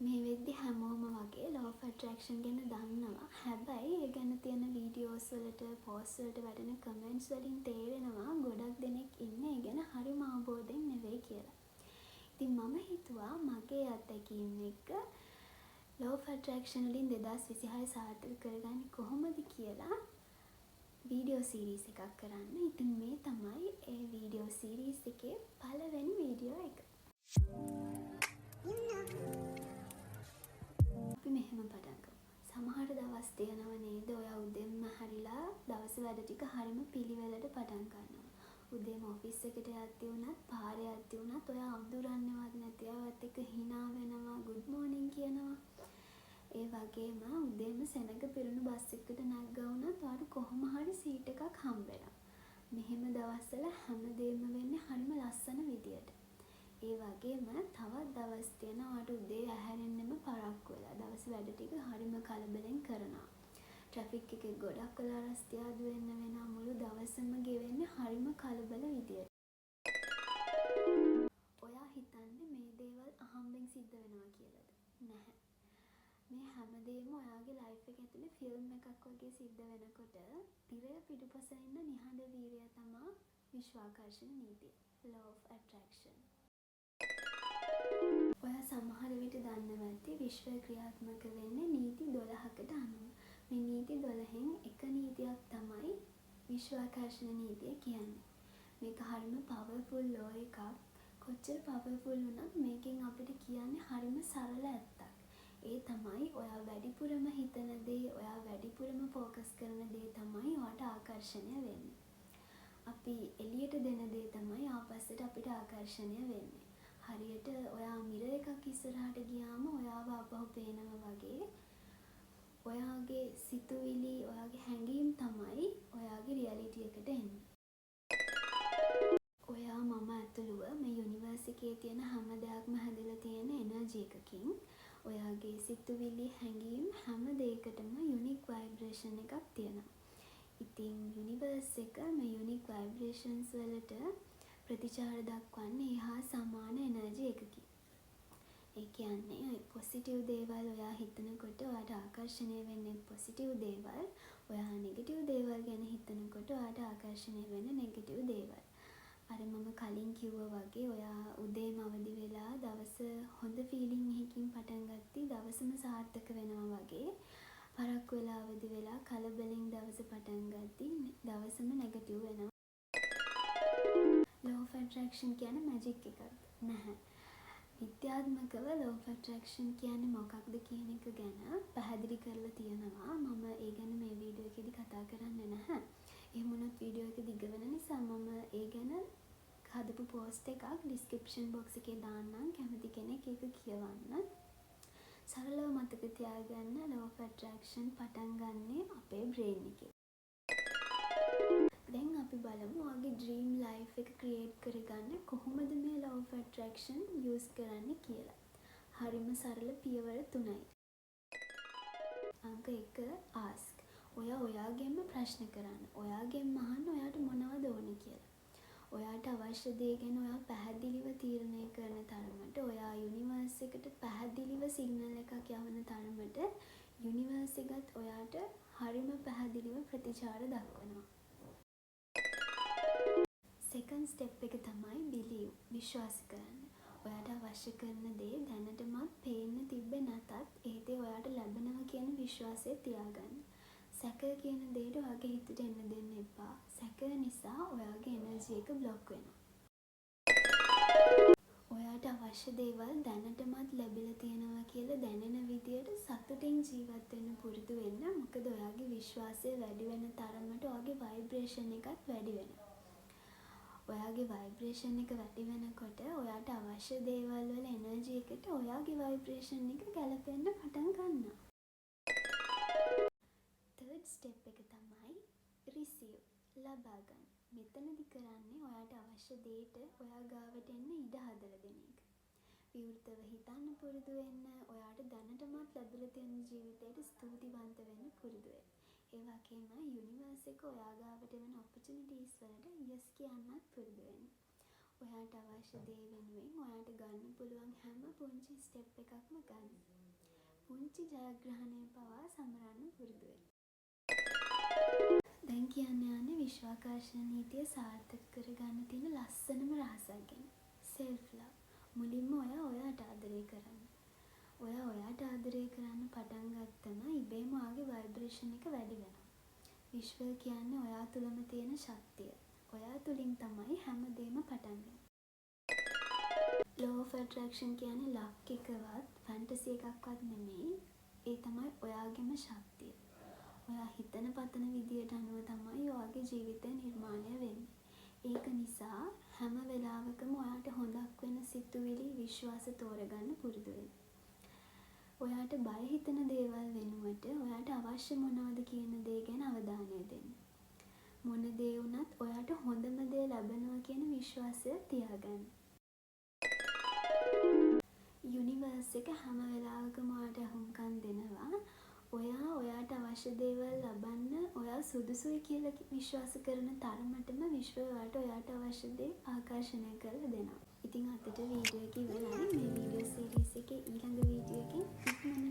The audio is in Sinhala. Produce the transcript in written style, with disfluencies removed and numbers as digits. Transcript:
මේ වෙද්දි හැමෝම වගේ ලෝ ඔෆ් ඇට්‍රැක්ෂන් ගැන දන්නවා. හැබැයි ඒ ගැන තියෙන වීඩියෝස් වලට, පෝස්ට් වලට වැටෙන කමෙන්ට්ස් වලින් තේරෙනවා ගොඩක් දෙනෙක් ඉන්නේ ඒ ගැන හරිම අවබෝධයෙන් නෙවෙයි කියලා. ඉතින් මම හිතුවා මගේ අත්දැකීම් එක්ක ලෝ ඔෆ් ඇට්‍රැක්ෂන් වලින් 2026 සාර්ථක කරගන්නේ කොහොමද කියලා වීඩියෝ සීරීස් එකක් කරන්න. ඉතින් මේ තමයි ඒ වීඩියෝ සීරීස් එකේ පළවෙනි වීඩියෝ එක. අපි මෙහෙම පටන් ගමු. සමහර දවස් තියෙනව නේද, ඔයා උදෙන්ම ඇහැරිලා දවස වැඩ ටික හරිම පිළිවෙලට පටන් ගන්නවා. උදේම ඔෆිස් එකට යද්දි වුණත්, පාරේ යද්දි වුණත් ඔයා අඳුරන්නේවත් නැති අයවත් එක්ක හිනා වෙනවා, ගුඩ් මෝනින් කියනවා. ඒ වගේම උදේම සෙනඟ පිරුණු බස් එකකට නැග්ගා වුණත් ඔයාට කොහොම හරි සීට් එකක් හම්බ වෙනවා. මෙහෙම දවස්වල හැමදේම වෙන්නේ හරිම ලස්සන විදියට. ඒ වගේම තවත් දවස් තියෙනවා ඔයාට උදේ ඇහැරෙන්නෙම පරක්කු වෙලා. දවස් වැඩ ටික හරිම කලබලෙන් කරනවා. ට්‍රැෆික් එකේ ගොඩක් වෙලා රස්තියාදු වෙන්න වෙනවා. මුළු දවසම ගෙවෙන්නේ හරිම කලබල විදියට. ඔයා හිතන්නේ මේ දේවල් අහම්බෙන් සිද්ධ වෙනවා කියලාද? නැහැ. මේ හැමදේම ඔයාගේ ලයිෆ් එක ඇතුලේ ෆිල්ම් එකක් වගේ සිද්ධ වෙනකොට තිරය පිටුපස ඉන්න නිහඬ වීරයා තමා විශ්වාකර්ෂණ නීතිය. Law of attraction. ඔයා සමහර විට දන්නවා ඇති විශ්වය ක්‍රියාත්මක වෙන්නේ නීති 12කට අනුව. මේ නීති 12න් එක නීතියක් තමයි විශ්වාකර්ෂණ නීතිය කියන්නේ. මේක හරිම පවර්ෆුල් ලෝ එකක්. කොච්චර පවර්ෆුල් වුණත් මේකෙන් අපිට කියන්නේ හරිම සරල ඇත්තක්. ඒ තමයි ඔයා වැඩිපුරම හිතන දේ, ඔයා වැඩිපුරම ෆෝකස් කරන දේ තමයි ඔයාට ආකර්ෂණය වෙන්නේ. අපි එළියට දෙන දේ තමයි ආපස්සට අපිට ආකර්ෂණය වෙන්නේ. හරියට ඔයා මිරර් එකක් ඉස්සරහට ගියාම ඔයාව ආපහු පේනවා වගේ, ඔයාගේ සිතුවිලි, ඔයාගේ හැඟීම් තමයි ඔයාගේ රියැලිටි එකට එන්නේ. ඔයා මම ඇතුළුව මේ යුනිවර්ස් එකේ තියෙන හැම දෙයක්ම හැදිලා තියෙන එනර්ජි එකකින්. ඔයාගේ සිතුවිලි, හැඟීම් හැම දෙයකටම යුනික් වයිබ්‍රේෂන් එකක් තියෙනවා. ඉතින් යුනිවර්ස් එක මේ යුනික් වයිබ්‍රේෂන්ස් වලට ප්‍රතිචාර දක්වන්නේ ඒ හා සමාන එනර්ජි එකකින්. ඒ කියන්නේ පොසිටිව් දේවල් ඔයා හිතනකොට ඔයාට ආකර්ෂණය වෙන්නේ පොසිටිව් දේවල්. ඔයා නෙගටිව් දේවල් ගැන හිතනකොට ඔයාට ආකර්ෂණය වෙන්නේ නෙගටිව් දේවල්. අර මම කලින් කිව්වා වගේ ඔයා උදේම අවදි වෙලා දවස හොඳ ෆීලිං එකකින් පටන් ගද්දි දවසම සාර්ථක වෙනවා වගේ, පරක්කු වෙලා අවදි වෙලා කලබලෙන් දවස පටන් ගද්දි දවසම නෙගටිව් වෙනවා. ලෝ ඔෆ් ඇට්‍රැක්ෂන් කියන්නේ මැජික් එකක්ද? නැහැ. විද්‍යාත්මකව ලෝ ඔෆ් ඇට්‍රැක්ෂන් කියන්නේ මොකක්ද කියන එක ගැන පැහැදිලි කරලා තියෙනවා. මම ඒ ගැන මේ වීඩියෝ එකේදී කතා කරන්නේ නැහැ. එහෙම වුණොත් වීඩියෝ එක දිග වෙන නිසා මම ඒ ගැන හදපු පෝස්ට් එකක් ඩිස්ක්‍රිප්ෂන් බොක්ස් එකේ දාන්නම්, කැමති කෙනෙක් ඒක කියවන්න. සරලව මතක තියාගන්න, ලෝ ඔෆ් ඇට්‍රැක්ෂන් පටන් ගන්නේ අපේ බ්‍රේන් එකේ. දැන් අපි බලමු ඔයාගේ ඩ්‍රීම් ලයිෆ් එක ක්‍රියේට් කරගන්න කොහොමද මේ ලෝ ඔෆ් ඇට්‍රැක්ෂන් යූස් කරන්නේ කියලා. හරිම සරල පියවර තුනයි. අංක 1, ආස්ක්. ඔයා ඔයාගෙන්ම ප්‍රශ්න කරන්න. ඔයාගෙන්ම අහන්න ඔයාට මොනවද ඕනේ කියලා. ඔයාට අවශ්‍ය දේ ගැන ඔයා පැහැදිලිව තීරණය කරන තරමට, ඔයා යුනිවර්ස් එකට පැහැදිලිව සිග්නල් එකක් යවන තරමට, යුනිවර්ස් එකත් ඔයාට හරිම පැහැදිලිව ප්‍රතිචාර දක්වනවා. සෙකන්ඩ් ස්ටෙප් එක තමයි බිලීව්, විශ්වාස කරන්න. ඔයාට අවශ්‍ය කරන දේ දැනටමත් පේන්න තිබ්බේ නැතත් ඒ දේ ඔයාට ලැබෙනවා කියන විශ්වාසය තියාගන්න. සැකය කියන දේට ඔයාගේ හිතට එන්න දෙන්න එපා. සැකය නිසා ඔයාගේ එනර්ජි එක බ්ලොක් වෙනවා. ඔයාට අවශ්‍ය දේවල් දැනටමත් ලැබිලා තියෙනවා කියලා දැනෙන විදියට සතුටින් ජීවත් වෙන්න පුරුදු වෙන්න. මොකද ඔයාගේ විශ්වාසය වැඩි වෙන තරමට ඔයාගේ වයිබ්‍රේෂන් එකත් වැඩි වෙනවා. ඔයාගේ වයිබ්‍රේෂන් එක වැඩි වෙනකොට ඔයාට අවශ්‍ය දේවල් වල එනර්ජි එකට ඔයාගේ වයිබ්‍රේෂන් එක ගැලපෙන්න පටන් ගන්නවා. තර්ඩ් ස්ටෙප් එක තමයි රිසීව්, ලබා ගන්න. මෙතනදි කරන්නේ ඔයාට අවශ්‍ය දේට ඔයා ගාවට එන්න ඉඩ හදලා දෙන එක. විවෘතව හිතන්න පුරුදු වෙන්න, ඔයාට දැනටමත් ලැබිලා තියෙන ජීවිතයට ස්තුතිවන්ත වෙන්න පුරුදු වෙන්න. ඒ වගේම යුනිවර්ස් එක ඔයා ගාවට එවන ඔපචුනිටීස් වලට යස් කියන්නත් පුරුදු වෙන්න. ඔයාට අවශ්‍ය දේ වෙනුවෙන් ඔයාට ගන්න පුළුවන් හැම පුංචි ස්ටෙප් එකක්ම ගන්න. පුංචි ජයග්‍රහණය පවා සමරන්න පුරුදු වෙන්න. දැන් කියන්න යන්නේ විශ්වාකර්ෂණ නීතිය සාර්ථක කරගන්න තියෙන ලස්සනම රහසක් ගැන. Self love. මුලින්ම ඔයා ඔයාට ආදරේ කරන්න. ඔයා ඔයාට ආදරේ කරන්න පටන් ගත්තම ඉබේම ඔයාගේ වයිබ්‍රේෂන් එක වැඩි වෙනවා. විශ්වය කියන්නේ ඔයා තුළම තියෙන ශක්තිය. ඔයා තුළින් තමයි හැමදේම පටන් ගන්නේ. ලෝ ඔෆ් ඇට්‍රැක්ෂන් කියන්නේ ලක් එකවත් ෆැන්ටසි එකක්වත් නෙමෙයි. ඒ තමයි ඔයාගේම ශක්තිය. ඔයා හිතන පතන විදියට අනුව තමයි ඔයාගේ ජීවිතය නිර්මාණය වෙන්නේ. ඒක නිසා හැම වෙලාවකම ඔයාට හොඳක් වෙන සිතුවිලි, විශ්වාස තෝරගන්න පුරුදු වෙන්න. ඔයාට බය හිතෙන දේවල් වෙනුවට ඔයාට අවශ්‍ය මොනවද කියන දේ ගැන අවධානය දෙන්න. මොන දේ වුණත් ඔයාට හොඳම දේ ලැබෙනවා කියන විශ්වාසය තියාගන්න. යුනිවර්ස් එක හැම වෙලාවකම ඔයාට ඇහුම්කන් දෙනවා. ඔයා ඔයාට අවශ්‍ය දේවල් ලබන්න ඔයා සුදුසුයි කියලා විශ්වාස කරන තරමටම විශ්වය ඔයාට ඔයාට අවශ්‍ය දේ ආකර්ෂණය කරලා දෙනවා. ඉතින් අදට වීඩියෝ එක ඉවරයි. මේ වීඩියෝ සීරීස් එකේ ඊළඟ වීඩියෝ එකෙන් ඉක්මනින්ම